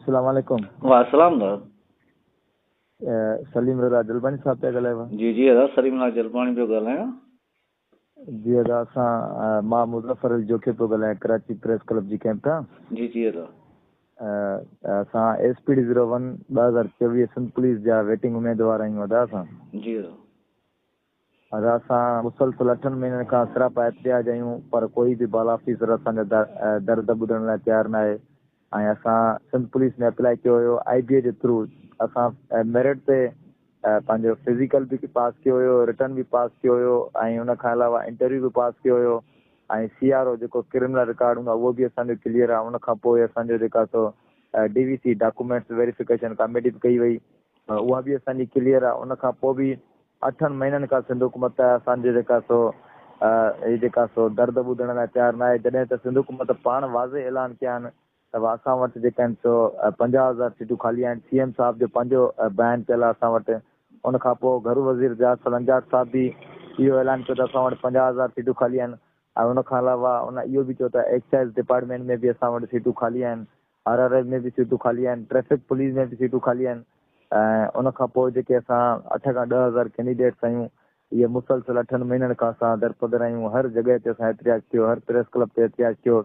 اسلام عليڪم. وعليڪم السلام. سليم رضا جلباڻي صاحب پيا ڳالهايو؟ جي جي ادا، سليم رضا جلباڻي پيو ڳالهايان. جي ادا، اسان مان مظفر علي جوکي پيو ڳالهايان ڪراچي پريس ڪلب جي ڪيمپ کان. جي جي ادا. اسان S P D 01 2024 Sindh police جا ويٽنگ اميدوار آهيون ادا اسان. جي ادا. ادا اسان مسلسل 8 مهينن کان سراپا احتجاج آهيون، پر ڪوئي به بالا آفيسر اسان جا درد ٻڌڻ لاءِ تيار نه آهي. ۽ اسان سنڌ پوليس ۾ اپلائي ڪيو هيو آئي بي اي جي ٿرو. اسان ميرٽ تي پنهنجو فزيڪل به پاس ڪيو هيو، رٽن به پاس ڪيو هيو ۽ ان کان علاوه انٽرويو به پاس ڪيو هيو ۽ سي آر او جيڪو ڪرمنل رڪارڊ هوندو آهي اهو به اسان جو ڪليئر آهي. ان کان پوءِ اسان جو جيڪا سو D V C documents verification committee به ڪئي وئي، اها به اسان جي ڪليئر آهي. ان کان پوءِ به 8 مهينن کان سنڌ حڪومت اسان جي جيڪا سو هي جيڪا سو درد ٻڌڻ لاءِ تيار نه آهي، جڏهن ته سنڌ حڪومت پاڻ واضح اعلان ڪيا آهن ته اسان وٽ جيڪا آهن سو 50,000 سيٽون خالي آهن. سي ايم صاحب جو پنهنجو بيان پيل آهي اسان وٽ. ان کان پوءِ گهرو وزير رياض لنجار صاحب به اهو اعلان ڪيو ته اسان وٽ 50,000 سيٽون خالي آهن ۽ ان کان علاوه ان اهو به چيو ته ايڪسائز ڊپارٽمينٽ ۾ به اسان وٽ سيٽون خالي آهن، آر آر ايف ۾ به سيٽون خالي آهن، ٽريفڪ پوليس ۾ به سيٽون خالي آهن. ۽ ان کان پوءِ جيڪي اسان 8 کان 10,000 ڪينڊيڊيٽس آهيون، اهي مسلسل 8 مهينن کان اسان درپدر آهيون. هر جڳهه تي اسان احتجاج ڪيو، هر پريس ڪلب تي احتجاج ڪيو.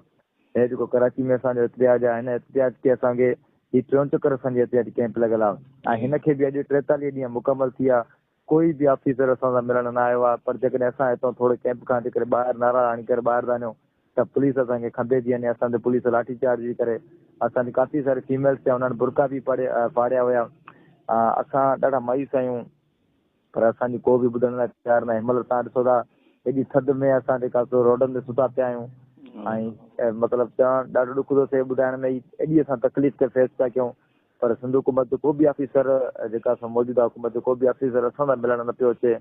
هي جيڪو ڪراچي ۾ اسان جو احتجاج آهي، هن احتجاج کي اسان کي هي ٽيون چڪر اسان جي احتجاجي ڪيمپ لڳل آهي ۽ هن کي به اڄ 43 ڏينهن مڪمل ٿي ويا. ڪوئي به آفيسر اسان سان ملڻ نه آيو آهي. پر جيڪڏهن اسان هتان ٿوري ڪيمپ کان جيڪڏهن ٻاهر نعرا هڻي ڪري ٻاهر ٿا وڃون ته پوليس اسان کي کنڀي ٿي وڃي. اسان تي پوليس لاٺي چارج به ڪري. اسان جي ڪافي ساري فيميلز ٿيا، انهن برقع به ڦاڙيا هيا. اسان ڏاڍا مايوس آهيون، پر اسان جي ڪو به ٻڌڻ لاءِ تيار نه آهي. هن مهل توهان ڏسو ٿا ايڏي ٿڌ ۾ اسان جيڪا سو روڊن تي ستا پيا آهيون ۽ مطلب چوڻ ڏاڍو ڏک ٿو ٿئي ٻڌائڻ ۾ ئي، ايڏي اسان تڪليف کي فيس پيا ڪيون. پر سنڌ حڪومت جو ڪو به آفيسر جيڪا اسان موجوده حڪومت جو ڪو به آفيسر اسان سان ملڻ نه پيو اچي،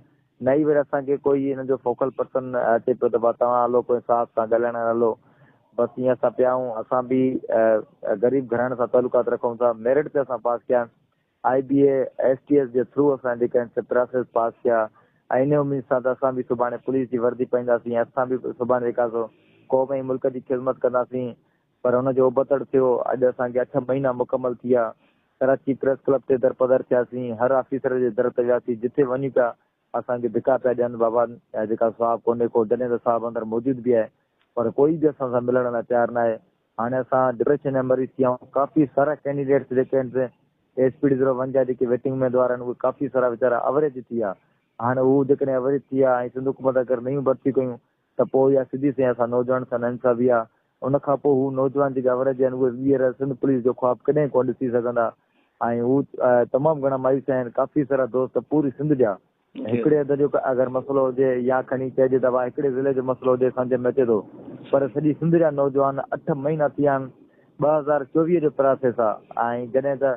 نه ئي وري اسان کي ڪوئي هن جو فوڪل پرسن اچي پيو ته ڀاءُ توهان هلو ڪوئي صاحب سان ڳالهائڻ هلو. بس ائين اسان پيا آهيون. اسان به غريب گهراڻي سان تعلقات رکون ٿا. ميرٽ تي اسان پاس ڪيا، آئي بي اي ايس ٽي ايس جي ٿرو اسان جيڪا آهن پراسيس پاس ڪيا ۽ ان اميد سان ته اسان به سڀاڻي پوليس جي وردي پائينداسين، اسان به سڀاڻي جيڪا سو قوم ۽ ملڪ جي خدمت ڪنداسين، پر هن جو ابتڙ ٿيو. اڄ اسان کي 8 مهينا مڪمل ٿي ويا. ڪراچي پريس ڪلب تي درپدر ٿياسين، هر آفيسر جي در تي وياسين، جتي وڃون پيا اسان کي ڌڪا پيا ڏين، بابا جيڪا صاحب ڪونهي ڪو، جڏهن ته صاحب اندر موجود به آهي، پر ڪوئي به اسان سان ملڻ لاءِ تيار نه آهي. هاڻي اسان ڊپريشن جا مريض ٿي ويا آهيون. ڪافي سارا ڪينڊيڊيٽس جيڪي آهن ايس پي ڊي 01 جا جيڪي ويٽنگ اميدوار آهن، اهي ڪافي سارا ويچارا اوريج ٿي ويا. هاڻي هو جيڪڏهن اوريج ٿي ويا ۽ سنڌ حڪومت اگر نيون ڀرتيون ڪيون ته پوءِ اها سڌي سئين اسان نوجوان سان ناانصافي آهي. ان کان پوءِ هو نوجوان جيڪي اوريج آهن اهي ٻيهر سنڌ پوليس جو خواب ڪڏهن ڪونه ڏسي سگهندا ۽ هو تمام گهڻا مايوس آهن. ڪافي سارا دوست پوري سنڌ جا، هڪڙي هنڌ جو اگر مسئلو هجي يا کڻي چئجي ته ڀائي هڪڙي ضلعي جو مسئلو هجي سمجهه ۾ اچي ٿو، پر سڄي سنڌ جا نوجوان 8 مهينا ٿي ويا آهن. 2024 جو پراسيس آهي ۽ جڏهن ته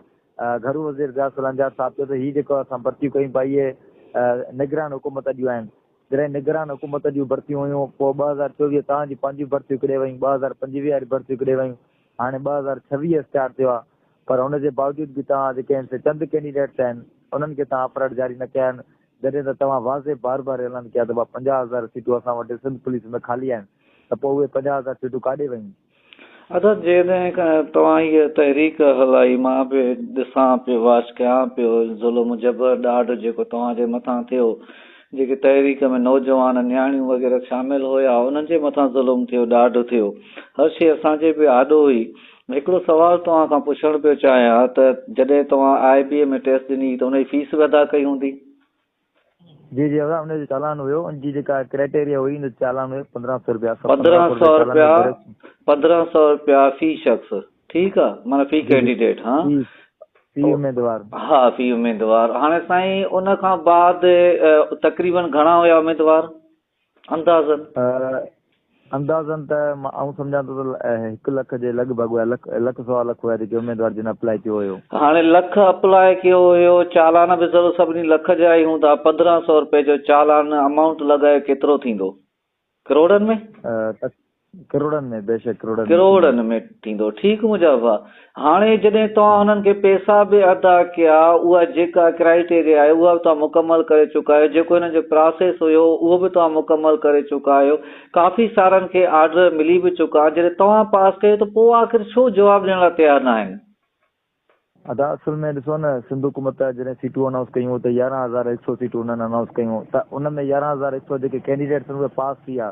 گهرو وزير رياض لنجار صاحب چيو ته هي جيڪو اسان ڀرتيون ڪيون پيا اهي نگران حڪومت جون آهن. جڏهن نگران حڪومت جون ڀرتيون هيون، پوءِ 2024 توهان جي پنهنجون ڀرتيون ڪڏي ويون، 2025 واري ڀرتيون ڪڏي ويون؟ هاڻي 2026 اسٽارٽ ٿيو آهي، پر هن جي باوجود به توهان جيڪي آهن سي چند ڪينڊيڊيٽس آهن انهن کي توهان اپراڌ جاري نه ڪيا آهن، جڏهن ته توهان واضح بار بار اعلان ڪيا ته 50,000 سيٽون اسان وٽ سنڌ پوليس ۾ خالي آهن، ته پوءِ اهي 50,000 سيٽون ڪاڏي ويون؟ ادا، جڏهن توهان هيءَ تحريڪ هلائي، مان به ڏسان پيو، واچ ڪيان پيو، ظلم جبر ڏاڍ جيڪو توهان جي مٿان ٿيو، جيڪي تحريڪ ۾ نوجوان نياڻيون وغيره شامل هئا انهن جي مٿان ظلم ٿيو، ڏاڍ ٿيو، هر شيءِ اسان جي به آڏو هئي. هڪڙو سوال توهان کان پڇڻ پيو چاهيان ته جڏهن توهان آئي بي اي ۾ ٽيسٽ ڏني ته ان جي فيس به ادا ڪئي هوندي؟ جي جي ادا، ان جو چالان هيو، ان جي جيڪا ڪرائيٽيريا هئي ان جو چالان هيو 1,500 رپيا. 1,500 رپيا، 1,500 رپيا في شخص، ٺيڪ آهي، معنيٰ في ڪينڊيڊيٽ. ها، في اميدوار. ها، في اميدوار. هاڻي سائين ان کان بعد تقريبن گهڻا هيا اميدوار اندازن؟ اندازن ته آئون سمجهان ٿو ته 1 لک جي لڳ ڀڳ هيا، لک لک 1.25 لک هيا جيڪي اميدوار جن اپلائي ڪيو هيو. هاڻي لک اپلائي ڪيو هيو، چالان به ضرور سڀني لک جا ئي هوندا. 1,500 رپئي جو چالان امائونٽ لڳائي ڪيترو ٿيندو؟ ڪروڙن ۾؟ ڪروڙن ۾، بيشڪ ڪروڙن ڪروڙن ۾ ٿيندو. ٺيڪ منهنجا ڀاءُ، هاڻي جڏهن توهان هنن کي پئسا به ادا ڪيا، اها جيڪا ڪرائيٽيريا آهي اها به توهان مڪمل ڪري چڪا آهيو، جيڪو هنن جو پراسيس هيو اهو به توهان مڪمل ڪري چڪا آهيو، ڪافي سارن کي آرڊر ملي به چڪا، جڏهن توهان پاس ڪيو ته پوءِ آخر ڇو جواب ڏيڻ لاءِ تيار نه آهن؟ ادا اصل ۾ ڏسو نه سنڌ حڪومت جڏهن سيٽون انائونس ڪيون ته 11100 سيٽون انهن انائونس ڪيون ته ان ۾ 11100 جيڪي ڪينڊيڊيٽس آهن اهي پاس ٿي ويا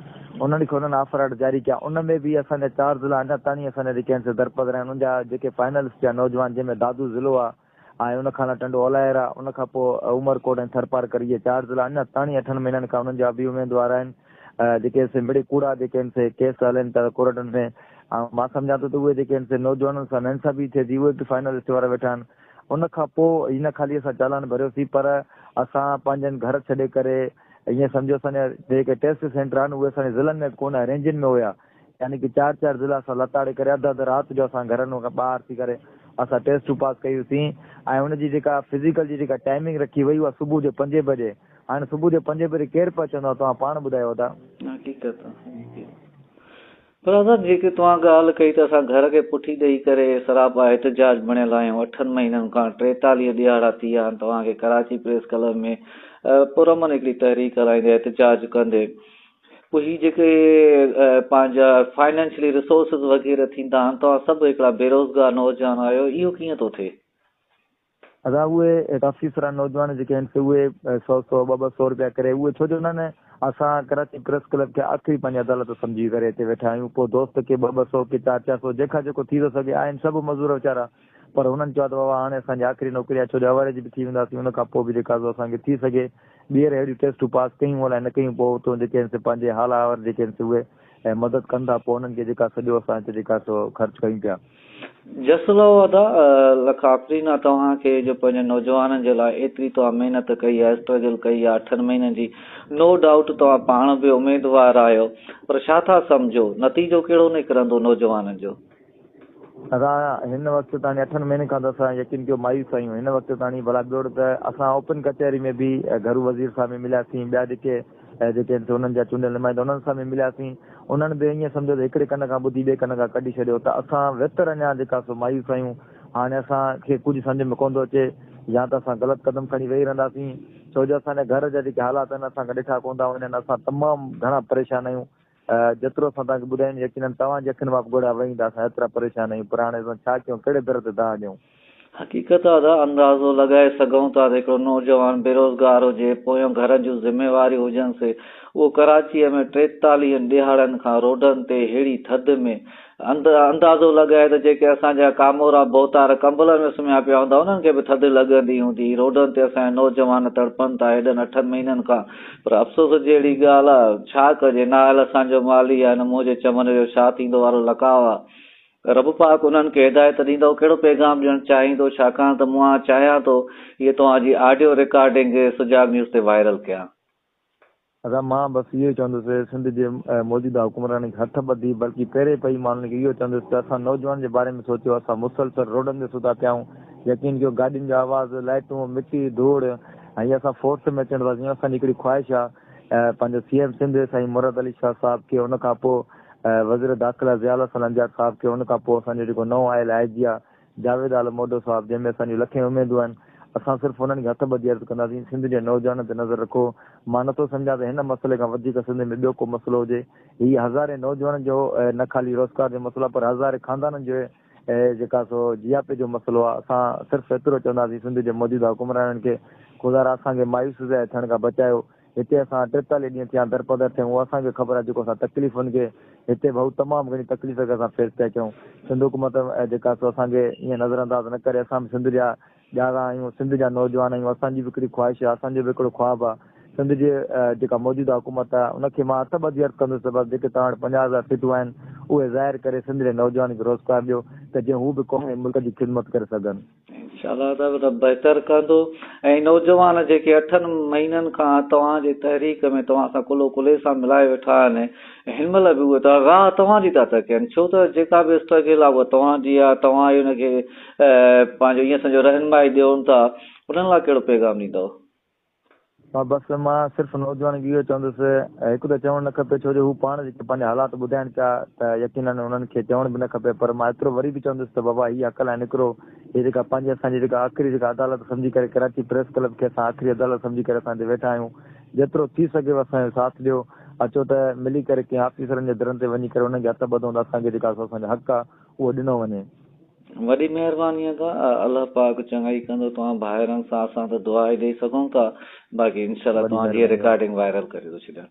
انهن کي انهن آفر آرڊر جاري ڪيا ان ۾ به اسان جا چار ضلعا اڃا تاڻي اسان جا جيڪي آهن سي درپدر آهن انهن جا جيڪي فائنلسٽ ٿيا نوجوان جنهن ۾ دادو ضلعو آهي ۽ ان کان علاوه ٽنڊو الاهير آهي ان کان پوء عمرڪوٽ ۽ ٿرپارڪر اهي چار ضلعا اڃا تاڻي اٺن مهينن کان انهن جا به اميدوار آهن جيڪي سي مڙئي ڪوڙا جيڪي آهن سي ڪيس هلن ٿا ڪورٽن ۾ ۽ مان سمجهان ٿو ته اهي جيڪي آهن سي نوجوانن سان ناانصافي ٿئي ٿي اهي به فائنلسٽ وارا ويٺا آهن ان کان پوء هي نه خالي اسان چالان ڀريوسين پر اسان پنهنجن گهر ڇڏي ڪري ائين سمجهو اسان جا جيڪي ٽيسٽ سينٽر آهن اهي اسان جي ضلعن ۾ به ڪونه رينجن ۾ هيا يعني ڪي چار چار ضلعا اسان لتاڙي ڪري اڌ اڌ رات جو اسان گهرن کان ٻاهر ٿي ڪري اسان ٽيسٽون پاس ڪيوسين ۽ ان جي جيڪا فزيڪل جي جيڪا ٽائمنگ رکي وئي اها صبح جو پنجين بجي هاڻي صبح جو پنجين بجي ڪير پهچندو آهي توهان پاڻ ٻڌايو ادا. حقيقت آهي پر ادا جيڪي توهان ڳالهه ڪئي ته اسان گهر کي پٺي ڏئي ڪري سراپا احتجاج بڻيل آهيون اٺن مهينن کان 43 ڏهاڙا ٿي ويا آهن توهان کي ڪراچي پريس ڪلب ۾ پرامن هڪڙي تحريڪ هلائيندي احتجاج ڪندي پوء هي جيڪي پنهنجا فائنانشلي ريسورسز وغيره ٿيندا آهن توهان سڀ هڪڙا بيروزگار نوجوان آهيو اهو ڪيئن ٿو ٿئي؟ ادا اهي ڪافي سارا نوجوان جيڪي آهن سي اهي سو سو ٻه ٻه سو روپيا ڪري اهي ڇو جو انهن اسان ڪراچي پريس ڪلب کي آخري پنهنجي عدالت سمجهي ڪري هتي ويٺا آهيون پوء دوست ڪي ٻه ٻه سو ڪي چار چار سو جيڪا جيڪو ٿي ٿو سگهي آهن سڀ مزور ويچارا پر هنن چيو آهي ته بابا هاڻي اسان جي آخري نوڪري آهي ڇو جو اواريج به ٿي وينداسين ان کان پوء به جيڪا سو اسان کي ٿي سگهي ٻيهر اهڙيون ٽيسٽون پاس ڪيون الائي نه ڪيون پوء اتو جيڪي آهن سي پنهنجي حال آور جيڪي آهن سي اهي مدد ڪن ٿا پوء انهن کي جيڪا سڄو اسان هتي جيڪا سو خرچ ڪيون پيا. جس لهو ادا لک آفرين آ توهان کي جو پنهنجي نوجوانن جي لاء ايتري توهان محنت ڪئي آ اسٽرگل ڪئي آ اٺن مهينن جي نو ڊائوٽ توهان پاڻ به اميدوار آهيو پر ڇا ٿا سمجهو نتيجو ڪهڙو نڪرندو نوجوانن جو. ادا هن وقت تاڻي اٺن مهينن کان ته اسان يقين ڪيو مايوس آهيون هن وقت تاڻي ڀلا ٻيو ته اسان اوپن ڪچهري ۾ به گهرو وزير صاحب ۾ ملياسين ٻيا جيڪي ۽ جيڪي آهن سي انهن جا چونڊيل نمائندا انهن سان به ملياسين، انهن به ائين سمجهو ته هڪڙي ڪن کان ٻڌي ٻئي ڪن کان ڪڍي ڇڏيو ته اسان ويتر اڃا جيڪا سو مايوس آهيون، هاڻي اسان کي ڪجهه سمجهه ۾ ڪونه ٿو اچي، يا ته اسان غلط قدم کڻي ويهي رهنداسين، ڇو جو اسان جا گهر جا جيڪي حالات آهن اسان کان ڏٺا ڪونه ٿا وڃن، اسان تمام گهڻا پريشان آهيون، جيترو اسان توهان کي ٻڌايون يقينن توهان جي اکين مان به ڳوڙها وهي ايندا، اسان ايترا پريشان آهيون پر هاڻي اسان ڇا ڪيون ڪهڙي در تي دانهن ڏيون. حقيقت آ ته اندازو لڳائي سگهون ٿا ته هڪڙو نوجوان بيروزگار هجي، پويون گهر جون ذميواريون هجنس، اهو ڪراچيء ۾ ٽيتاليهن ڏهاڙن کان روڊن تي ههڙي ٿڌ ۾، اندازو لڳائي ته جيڪي اسان جا ڪامورا ڀوتار ڪمبلن ۾ سمهيا پيا هوندا انهن کي به ٿڌ لڳندي هوندي، روڊن تي اسان جا نوجوان تڙپن ٿا هيڏن اٺن مهينن کان، پر افسوس جهڙي ڳالهه آ، ڇا ڪجي، نااهل اسان جو مالي آ، هن منهن جي چمن جو ڇا ٿيندو وارو لقاء آ. رب پاڪ انهن کي هدايت ڏيندو ڪهڙو پيغام ڏيڻ چاهيندو ڇاڪاڻ ته مان چاهيان ٿو هيء توهان جي آڊيو رڪارڊنگ سجاڳ نيوز تي وائرل ڪيان. ادا مان بس اهو ئي چوندس سنڌ جي موجوده حڪمرانن کي هٿ ٻڌي بلڪه پيري پئي مان انهن کي اهو چوندس ته اسان نوجوانن جي باري ۾ سوچيو اسان مسلسل روڊن تي ستا پيا آهيون يقين ڪيو گاڏين جو آواز لائٽون مٽي ڌوڙ ۽ اسان فورس ۾ اچڻ ٿا چاهيون اسان جي هڪڙي خواهش آهي پنهنجو سي ايم سنڌ سائين مراد علي شاهه صاحب کي ان کان پوء وزير داخله ضياء الحسن لنجار صاحب کي ان کان پوء اسان جو جيڪو نئون آيل آء جي آ جاويد عالم اوڍو صاحب جنهن ۾ اسان جون لکين اميدون آهن اسان صرف انهن کي هٿ ٻڌي عرض ڪنداسين سنڌ جي نوجوانن تي نظر رکو مان نٿو سمجهان ته هن مسئلي کان وڌيڪ سنڌ ۾ ٻيو ڪو مسئلو هجي هي هزارين نوجوانن جو نه خالي روزگار جو مسئلو آهي پر هزارين خاندانن جو جيڪا سو جياپي جو مسئلو آهي اسان صرف ايترو چونداسين سنڌ جي موجوده حڪمرانن کي خدارا اسان کي مايوس ٿيڻ کان بچايو هتي اسان 43 ڏينهن ٿيا درپدر ٿيا اهو اسان کي خبر آهي جيڪو اسان تڪليفن کي هتي ڀائو تمام گهڻي تڪليف کي اسان فيس پيا ڪيون سنڌ حڪومت جيڪا سو اسان کي ائين نظر انداز نه ڪري اسان به سنڌ جا ڄاڻا آهيون سنڌ جا نوجوان آهيون اسان جي به هڪڙي خواهش آهي اسان جو به هڪڙو خواب آهي سنڌ جي جيڪا موجوده حڪومت آهي ان کي مان هٿ ٻڌي عرض ڪندس ته بس جيڪي توهان وٽ 50,000 سيٽون آهن اهي ظاهر ڪري سنڌ جي نوجوانن کي روزگار ڏيو ته جيئن هو به قوم ۽ ملڪ جي خدمت ڪري سگهن. انشاء الله تعالي رب بهتر ڪندو ۽ نوجوان جيڪي اٺن مهينن کان توهان جي تحريڪ ۾ توهان سان ڪلهو ڪلهي سان ملائي ويٺا آهن هن مهل به اهي ته راهه توهان جي ٿا تڪين ڇو ته جيڪا به اسٽرگل آهي اها توهان جي آهي توهان ئي ان کي پنهنجو ائين سمجهو رهنمائي ڏيو ٿا انهن لاء ڪهڙو پيغام ڏيندؤ؟ ها بس مان صرف نوجوانن کي اهو چوندس هڪ ته چوڻ نه کپي ڇو جو هو پاڻ جيڪي پنهنجا حالات ٻڌائين پيا ته يقينن انهن کي چوڻ به نه کپي پر مان ايترو وري به چوندس ته بابا هي عقل ۽ نڪرو هي جيڪا پنهنجي اسان جي جيڪا آخري جيڪا عدالت سمجهي ڪري ڪراچي پريس ڪلب کي اسان آخري عدالت سمجهي ڪري اسان هتي ويٺا آهيون جيترو ٿي سگهيو اسان جو ساٿ ڏيو اچو ته ملي ڪري ڪنهن آفيسرن جي درن تي وڃي ڪري انهن کي هٿ ٻڌون ته اسان کي جيڪا اسان جو حق آهي اهو ڏنو وڃي. وڏي مهرباني ادا، الله پاڪ چڱائي ڪندو توهان ڀائرن سان، اسان ته دعا ئي ڏئي سگهون ٿا، باقي انشاء الله وڏي توهان جي مهرباني. رڪارڊنگ وائرل ڪري ٿو ڇڏيان.